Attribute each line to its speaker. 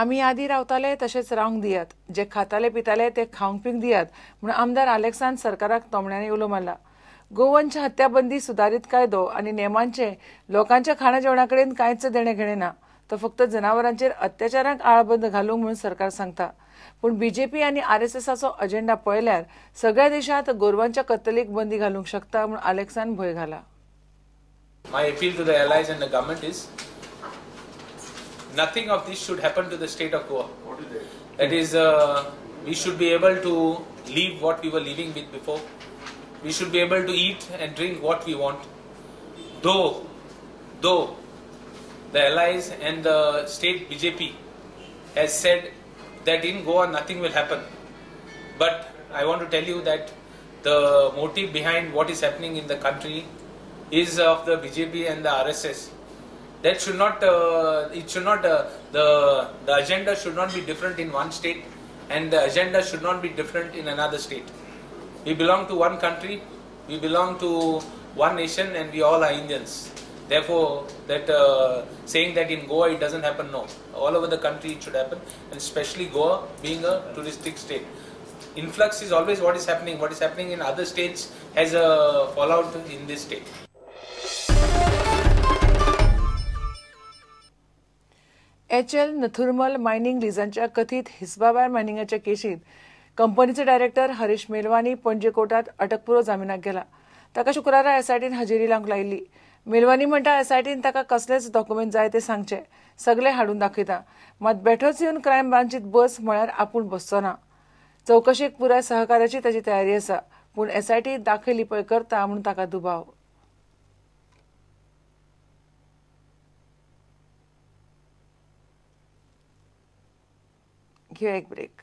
Speaker 1: आमी आदी रावताले तशेंच रावंक दियात, जे खाताले पिताले ते खावंक पिवंक दियात म्हूण आमदार आलेक्सान सरकाराक तोमण्यांनी उलो मारला. गोवंश हत्याबंदी सुदारीत कायदो आनी नेमांचे लोकांच्या खाणा जेवणा कडेन कांयच देणें घेणें ना, तो फक्त जनावरांचेर अत्याचारांक आळाबंद घालूंक म्हणून सरकार सांगता. पूण बीजेपी आनी आरएसएसाचो अजेंडा पळयल्यार सगळ्या देशांत गोरवांच्या कत्तलीक बंदी घालूंक शकता म्हूण आलेक्सान भंय घाला.
Speaker 2: My appeal to the allies and the government is nothing of this should happen to the state of Goa.
Speaker 3: What is it?
Speaker 2: That is, we should be able to live what we were living with before. We should be able to eat and drink what we want. Though the allies and the state BJP has said that in Goa nothing will happen. But I want to tell you that the motive behind what is happening in the country is of the BJP and the RSS. That should not, it should not, the agenda should not be different in one state and the agenda should not be different in another state. We belong to one country, we belong to one nation, and we all are Indians. Therefore, that saying that in Goa it doesn't happen, no. All over the country it should happen, and especially Goa being a touristic state. Influx is always what is happening. What is happening in other states has a fallout in this state.
Speaker 1: HL Nathurmal mining लिजांच्या कथीत हिस्बाबार मायनिंगाच्या केशीत कंपनीचे director Harish Melwani Panaji कोर्टात अटकपूर्व जामिनाक गेला. ताका शुक्रारा एसआयटीन हजेरी लावंक लायिल्ली. मेलवानी म्हणटा एसआयटीन ताका कसलेच डॉक्युमेंट जाय ते सांगचे, सगळे हाडून दाखयता, मात बेठोच येवन क्रायम ब्रांचीत बस म्हळ्यार आपूण बसचो ना. चवकशेक पुराय सहकार्याची ताची तयारी आसा, पूण एसआयटी दाखय लिपय करता म्हूण ताका दुबाव. घेवया एक ब्रेक.